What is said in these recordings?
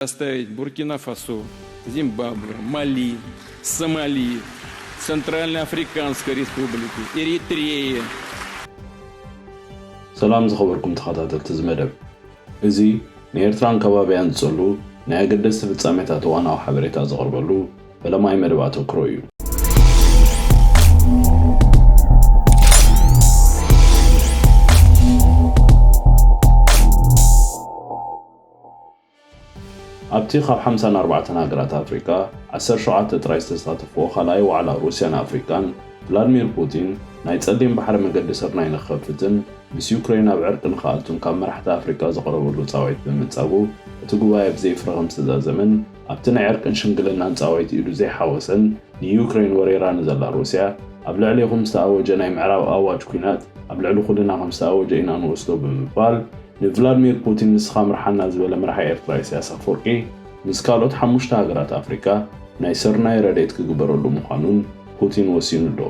Оставить Буркина-Фасо, Зимбабве, Мали, Сомали, Центральноафриканской Республики, Эритреи. ሰላም ዝኸበርኩም ተኸታተልቲ እዚ መደብ። እዚ ንኤርትራን ከባቢያን ዝጸሉ ናይ ኣገደስቲ ፍጻሜታት እዋናዊ ሓበሬታ ዝቐርበሉ ፈለማይ መደብ ኣተኩሮ እዩ። ኣብቲ ካብ ሓምሳን ኣርባዕተን ሃገራት ኣፍሪቃ ዓሰርተ ሸውዓተ ጥራይ ዝተሳተፍዎ ካልኣይ ዋዕላ ሩስያን ኣፍሪቃን፣ ቭላድሚር ፑቲን ናይ ጸሊም ባሕሪ መገዲ ስርናይ ንክኸፍትን ምስ ዩክሬን ኣብ ዕርቂ ንክኣቱን ካብ መራሕቲ ኣፍሪቃ ዝቐረበሉ ጻውዒት ብምንጻጉ፣ እቲ ጉባኤ ብዘይ ፍረ ከም ዝተዛዘመን ኣብቲ ናይ ዕርቅን ሽምግልናን ጻውዒት ኢዱ ዘይሓወሰን ንዩክሬን ወሪራ ንዘላ ሩስያ ኣብ ልዕሌኹም ዝተኣወጀ ናይ ምዕራብ ኣዋጅ ኲናት ኣብ ልዕሊ ኩልና ከም ዝተኣወጀ ኢና ንወስዶ ብምባል፣ ንቭላድሚር ፑቲን ንስኻ ምርሓና ዝበለ መራሒ ኤርትራ ኢሳያስ ኣፈወርቂ ምስ ካልኦት ሓሙሽተ ሃገራት ኣፍሪቃ ናይ ስርናይ ረድኤት ክግበረሉ ምዃኑን ፑቲን ወሲኑ ኣሎ።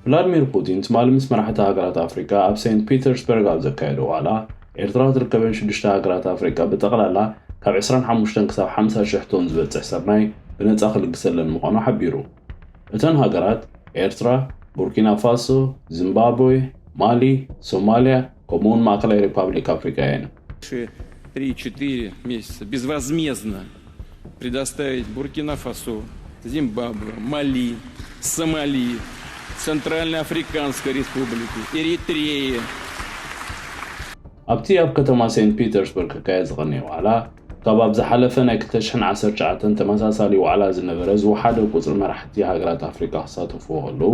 ቭላድሚር ፑቲን ትማሊ ምስ መራሕቲ ሃገራት ኣፍሪቃ ኣብ ሴንት ፒተርስበርግ ኣብ ዘካየዶ ዋዕላ፣ ኤርትራ ትርከበን ሽዱሽተ ሃገራት ኣፍሪቃ ብጠቕላላ ካብ ዕስራን ሓሙሽተን ክሳብ ሓምሳ ሽሕ ቶን ዝበጽሕ ስርናይ ብነጻ ክልግሰለን ምዃኑ ሓቢሩ። እተን ሃገራት ኤርትራ፣ ቡርኪና ፋሶ፣ ዚምባብዌ፣ ማሊ፣ ሶማልያ ከምኡውን ማእከላይ ሪፓብሊክ ኣፍሪቃ እየን። Три-четыре месяца безвозмездно предоставить Буркина-Фасо, Зимбабве, Мали, Сомали, Центральноафриканской Республики, Эритреи. ኣብቲ ኣብ ከተማ ሴንት ፒተርስበርግ ክካየድ ዝቐነየ ዋዕላ፣ ካብ ኣብ ዝሓለፈ ናይ ክልተ ሽሕን ዓሰርተ ትሽዓተን ተመሳሳሊ ዋዕላ ዝነበረ ዝወሓደ ቁጽሪ መራሕቲ ሃገራት ኣፍሪቃ ክሳተፍዎ ከለዉ፣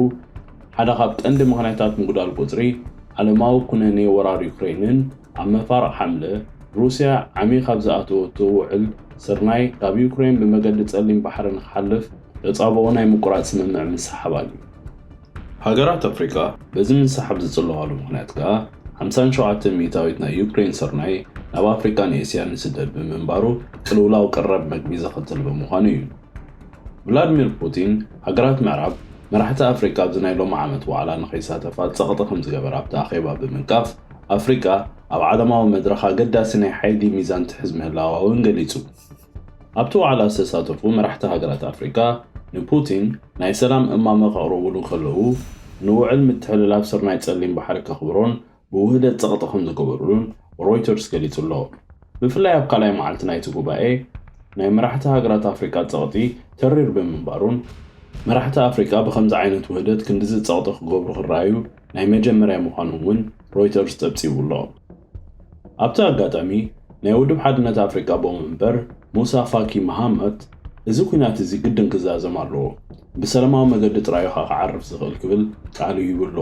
ሓደ ካብ ቀንዲ ምኽንያታት ምጉዳል ቁጽሪ ዓለማዊ ኩነኔ ወራር ዩክሬንን ኣብ መፋርቕ ሓምለ ሩስያ ዓሚ ካብ ዝኣተወቶ ውዕል ስርናይ ካብ ዩክሬን ብመገዲ ጸሊም ባሕሪ ንክሓልፍ ተጻብኦ ናይ ምቁራጽ ስምምዕ ምስሓባን እዩ። ሃገራት ኣፍሪቃ በዚ ምስሓብ ዝጽለዋሉ ምኽንያት ከኣ ሓምሳን ሸውዓተን ሚእታዊት ናይ ዩክሬን ስርናይ ናብ ኣፍሪቃን ኤስያን ይስደድ ብምንባሩ ቅልውላው ቀረብ መግቢ ዘኸትል ብምዃኑ እዩ። ቭላድሚር ፑቲን ሃገራት ምዕራብ መራሕቲ ኣፍሪቃ ኣብዚ ናይ ሎሚ ዓመት ዋዕላ ንኸይሳተፋ ጸቕጢ ከም ዝገበረ ኣብቲ ኣኼባ ብምንቃፍ ኣፍሪቃ ኣብ ዓለማዊ መድረኽ ኣገዳሲ ናይ ሓይሊ ሚዛን ትሕዝ ምህላዋ እውን ገሊጹ። ኣብቲ ዋዕላ ዝተሳተፉ መራሕቲ ሃገራት ኣፍሪቃ ንፑቲን ናይ ሰላም እማመ ከቕርቡሉ ከለዉ ንውዕል ምትሕልላፍ ስርናይ ጸሊም ባሕሪ ከኽብሮን ብውህደት ጸቕጢ ከም ዝገበሩሉን ሮይተርስ ገሊጹ ኣሎ። ብፍላይ ኣብ ካልኣይ መዓልቲ ናይቲ ጉባኤ ናይ መራሕቲ ሃገራት ኣፍሪቃ ጸቕጢ ተሪር ብምንባሩን መራሕቲ ኣፍሪቃ ብኸምዚ ዓይነት ውህደት ክንድዚ ጸቕጢ ክገብሩ ክረኣዩ ናይ መጀመርያ ምዃኑ እውን ሮይተርስ ጸብጺቡ ኣሎ። ኣብቲ ኣጋጣሚ ናይ ውድብ ሓድነት ኣፍሪቃ ኣቦ መንበር ሙሳ ፋኪ መሃመት፣ እዚ ኲናት እዚ ግድን ክዛዘም ኣለዎ፣ ብሰላማዊ መገዲ ጥራይ እዩ ክዓርፍ ዝኽእል ክብል ቃሉ ሂቡ ኣሎ።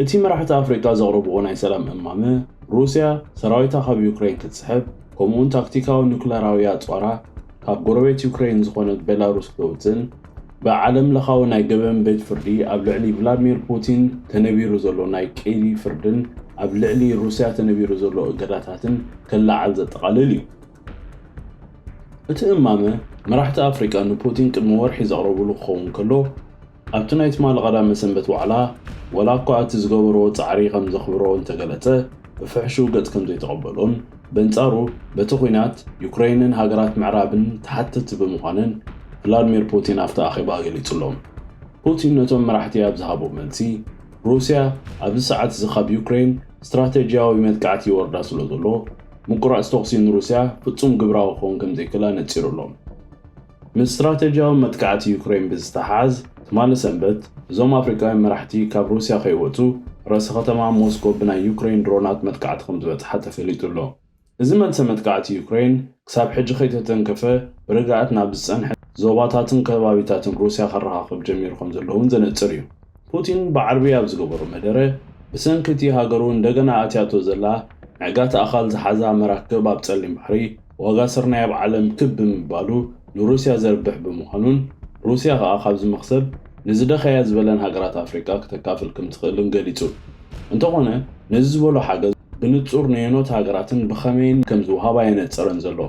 እቲ መራሕቲ ኣፍሪቃ ዘቕረብዎ ናይ ሰላም እማመ ሩስያ ሰራዊታ ካብ ዩክሬን ክትስሕብ ከምኡውን ታክቲካዊ ኑክለራዊ ኣጽዋራ ካብ ጎረቤት ዩክሬን ዝኾነት ቤላሩስ ክተውፅእን ብዓለም ለኻዊ ናይ ገበን ቤት ፍርዲ ኣብ ልዕሊ ቭላድሚር ፑቲን ተነቢሩ ዘሎ ናይ ቀይዲ ፍርድን ኣብ ልዕሊ ሩስያ ተነቢሩ ዘሎ እገዳታትን ከለዓል ዘጠቓልል እዩ። እቲ እማመ መራሕቲ ኣፍሪቃ ንፑቲን ቅድሚ ወርሒ ዘቕረብሉ ክኸውን ከሎ ኣብቲ ናይ ትማሊ ቀዳመ ሰንበት ዋዕላ ወላ እኳ እቲ ዝገበርዎ ጻዕሪ ከም ዘኽብሮ እንተገለጸ ብፍሕሹው ገጽ ከም ዘይተቐበሎን በንጻሩ በቲ ኲናት ዩክረይንን ሃገራት ምዕራብን ተሓተቲ ብምዃነን ቭላድሚር ፑቲን ኣብቲ ኣኼባ ገሊጹሎም። ፑቲን ነቶም መራሕቲ ኣብ ዝሃቦ መልሲ ሩስያ ኣብዚ ሰዓት እዚ ካብ ዩክረይን ስትራተጂያዊ መጥቃዕቲ ይወርዳ ስለ ዘሎ ምቁራጽ ተኹሲ ንሩስያ ፍጹም ግብራዊ ክኸውን ከም ዘይክእል ኣነጺሩሎም። ምስ ስትራተጂያዊ መጥቃዕቲ ዩክሬን ብዝተሓሓዝ ትማሊ ሰንበት እዞም ኣፍሪቃውያን መራሕቲ ካብ ሩስያ ከይወጹ ርእሲ ከተማ ሞስኮ ብናይ ዩክሬን ድሮናት መጥቃዕቲ ከም ዝበጽሓ ተፈሊጡ ኣሎ። እዚ መልሰ መጥቃዕቲ ዩክሬን ክሳብ ሕጂ ከይተተንከፈ ብርግኣት ናብ ዝጸንሐ ዞባታትን ከባቢታትን ሩስያ ከረኻኽብ ጀሚሩ ከም ዘሎ እውን ዘነጽር እዩ። ፑቲን ብዓርቢ ኣብ ዝገበሮ መደረ ብሰንኪ እቲ ሃገሩ እንደገና ኣትያቶ ዘላ ምዕጋት ኣኻል ዝሓዛ መራክብ ኣብ ጸሊም ባሕሪ ዋጋ ስርናይ ኣብ ዓለም ክብ ብምባሉ ንሩስያ ዘርብሕ ብምዃኑን ሩስያ ከኣ ካብዚ መኽሰብ ንዝደኸያ ዝበለን ሃገራት ኣፍሪቃ ክተካፍል ከም ትኽእልን ገሊጹ። እንተኾነ ነዚ ዝበሎ ሓገዝ ብንጹር ነየኖት ሃገራትን ብኸመይን ከም ዝወሃባ የነጸረን ዘሎ።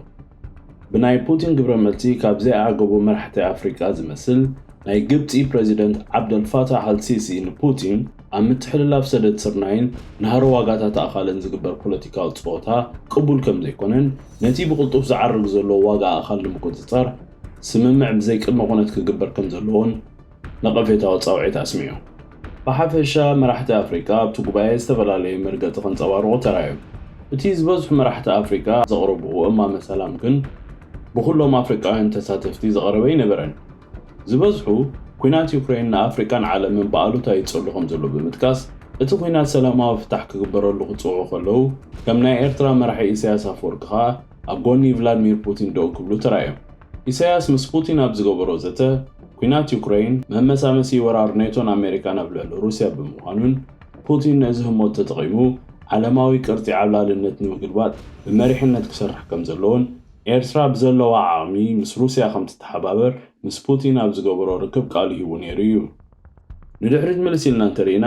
ብናይ ፑቲን ግብረ መልሲ ካብ ዘይኣዕገቡ መራሕቲ ኣፍሪቃ ዝመስል ናይ ግብጺ ፕረዚደንት ዓብደልፋታሕ ኣልሲሲ ንፑቲን ኣብ ምትሕልላፍ ሰደድ ስርናይን ናህሪ ዋጋታት ኣኻልን ዝግበር ፖለቲካዊ ጸወታ ቅቡል ከም ዘይኮነን ነቲ ብቕልጡፍ ዝዓርግ ዘሎ ዋጋ ኣኻል ንምቁጽጻር ስምምዕ ብዘይቅድመ ኩነት ክግበር ከም ዘለዎን ነቐፌታዊ ጻውዒት ኣስሚዑ። ብሓፈሻ መራሕቲ ኣፍሪቃ ኣብቲ ጉባኤ ዝተፈላለየ መርገጺ ከንጸባርቑ ተራእዮም። እቲ ዝበዝሑ መራሕቲ ኣፍሪቃ ዘቕረብዎ እማመ ሰላም ግን ብኹሎም ኣፍሪቃውያን ተሳተፍቲ ዝቐረበ ኣይነበረን። ዝበዝሑ ኲናት ዩክሬን ንኣፍሪቃን ዓለምን ብኣሉታ ይጸሉ ከም ዘሎ ብምጥቃስ እቲ ኲናት ሰላማዊ ፍታሕ ክግበረሉ ክጽውዑ ከለዉ ከም ናይ ኤርትራ መራሒ ኢሳያስ ኣፈወርቂ ከኣ ኣብ ጎኒ ቭላድሚር ፑቲን ደው ክብሉ ተራእዮም። ኢሳያስ ምስ ፑቲን ኣብ ዝገበሮ ዘተ ኲናት ዩክሬን መመሳመሲ ወራር ኔቶን ኣሜሪካን ኣብ ልዕሊ ሩስያ ብምዃኑን ፑቲን ነዚ ህሞት ተጠቒሙ ዓለማዊ ቅርጺ ዓብላልነት ንምግልባጥ ብመሪሕነት ክሰርሕ ከም ዘለዎን ኤርትራ ብዘለዋ ዓቕሚ ምስ ሩስያ ከም ትተሓባበር ምስ ፑቲን ኣብ ዝገበሮ ርክብ ቃሉ ሂቡ ነይሩ እዩ። ንድሕሪት ምልስ ኢልና እንተርኢና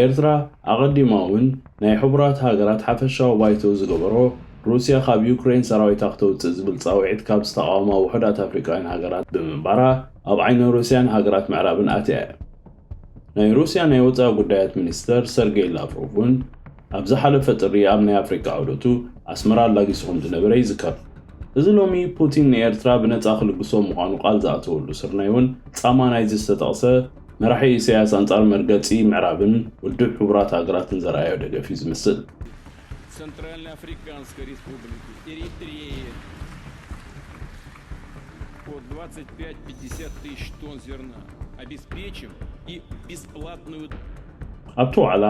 ኤርትራ ኣቐዲማ እውን ናይ ሕቡራት ሃገራት ሓፈሻዊ ባይቶ ዝገበሮ ሩስያ ካብ ዩክሬን ሰራዊታ ክተውፅእ ዝብል ፃውዒት ካብ ዝተቓወማ ውሑዳት ኣፍሪቃውያን ሃገራት ብምንባራ ኣብ ዓይኒ ሩስያን ሃገራት ምዕራብን ኣትያ እያ። ናይ ሩስያ ናይ ወፃኢ ጉዳያት ሚኒስተር ሰርጌይ ላቭሮቭ እውን ኣብ ዝሓለፈ ጥሪ ኣብ ናይ ኣፍሪቃ ዑደቱ ኣስመራ ኣላጊሱ ከም ዝነበረ ይዝከር። እዚ ሎሚ ፑቲን ንኤርትራ ብነጻ ክልግሶ ምዃኑ ቃል ዝኣተወሉ ስርናይ እውን ጻማ ናይዚ ዝተጠቕሰ መራሒ ኢሳያስ ኣንጻር መርገጺ ምዕራብን ውድብ ሕቡራት ሃገራትን ዘርኣዮ ደገፍ እዩ ዝመስል። Центральноафриканской Республики, Эритреи по двадцать пять-пятьдесят тысяч тонн зерна обеспечим и бесплатную ኣብቲ ዋዕላ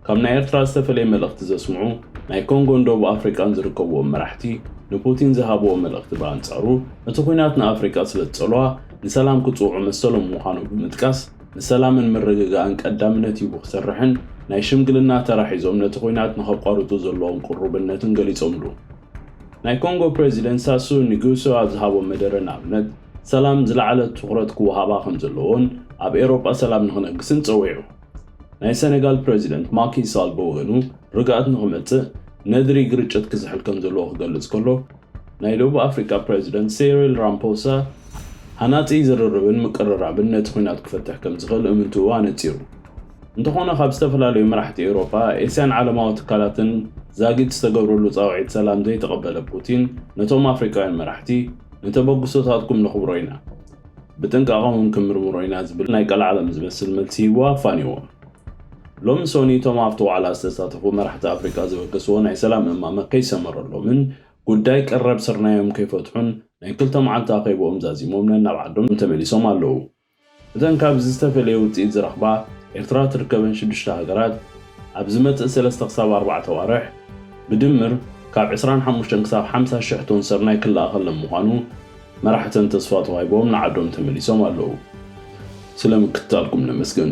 ካብ ናይ ኤርትራ ዝተፈለየ መልእኽቲ ዘስምዑ ናይ ኮንጎን ደቡብ ኣፍሪቃን ዝርከብዎም መራሕቲ ንፑቲን ዝሃብዎ መልእኽቲ ብኣንጻሩ እቲ ኲናት ንኣፍሪቃ ስለ ዝጸልዋ ንሰላም ክጽውዑ መሰሎም ምዃኑ ብምጥቃስ ንሰላምን ምርግጋእን ቀዳምነት ሂቡ ክሰርሕን ናይ ሽምግልና ተራ ሒዞም ነቲ ኲናት ንኸቋርጹ ዘለዎም ቅሩብነትን ገሊጾምሉ። ናይ ኮንጎ ፕረዚደንት ሳሱ ንጉሶ ኣብ ዝሃቦ መደረ ንኣብነት ሰላም ዝለዓለ ትኹረት ክወሃባ ከም ዘለዎን ኣብ ኤውሮጳ ሰላም ንኽነግስን ጸዊዑ። ናይ ሰነጋል ፕረዚደንት ማኪ ሳል ብወገኑ ርግኣት ንኽመጽእ ነድሪ ግርጭት ክዝሕል ከም ዘለዎ ክገልጽ ከሎ ናይ ደቡብ ኣፍሪቃ ፕረዚደንት ሴሪል ራምፖሳ ሃናጺ ዝርርብን ምቅርራብን ነቲ ኲናት ክፈትሕ ከም ዝኽእል እምንትኡ ኣነጺሩ። እንተኾነ ካብ ዝተፈላለዩ መራሕቲ ኤውሮጳ፣ ኤስያን ዓለማዊ ትካላትን ዛጊት ዝተገብረሉ ጻውዒት ሰላም ዘይተቐበለ ፑቲን ነቶም ኣፍሪቃውያን መራሕቲ ንተበግሶታትኩም ነኽብሮ ኢና፣ ብጥንቃቐ እውን ክንምርምሮ ኢና ዝብል ናይ ቀልዓለም ዝመስል መልሲ ሂቡ ኣፋንይዎም። ሎሚ ሶኒ እቶም ኣብቲ ዋዕላ ዝተሳተፉ መራሕቲ ኣፍሪቃ ዝበገስዎ ናይ ሰላም እማመ ከይሰመረሎምን ጉዳይ ቀረብ ስርናዮም ከይፈትሑን ናይ ክልተ መዓልቲ ኣኼብኦም ዛዚሞም ነናብ ዓዶም ተመሊሶም ኣለዉ። እተን ካብዚ ዝተፈለየ ውፅኢት ዝረኽባ ኤርትራ ትርከበን ሽዱሽተ ሃገራት ኣብ ዝመፅእ ሰለስተ ክሳብ ኣርባዕተ ኣዋርሕ ብድምር ካብ ዕስራን ሓሙሽተን ክሳብ ሓምሳ ሽሕ ቶን ስርናይ ክለኣኸለን ምዃኑ መራሕተን ተስፋ ተዋሂቦም ንዓዶም ተመሊሶም ኣለዉ። ስለ ምክትታልኩም ነመስግን።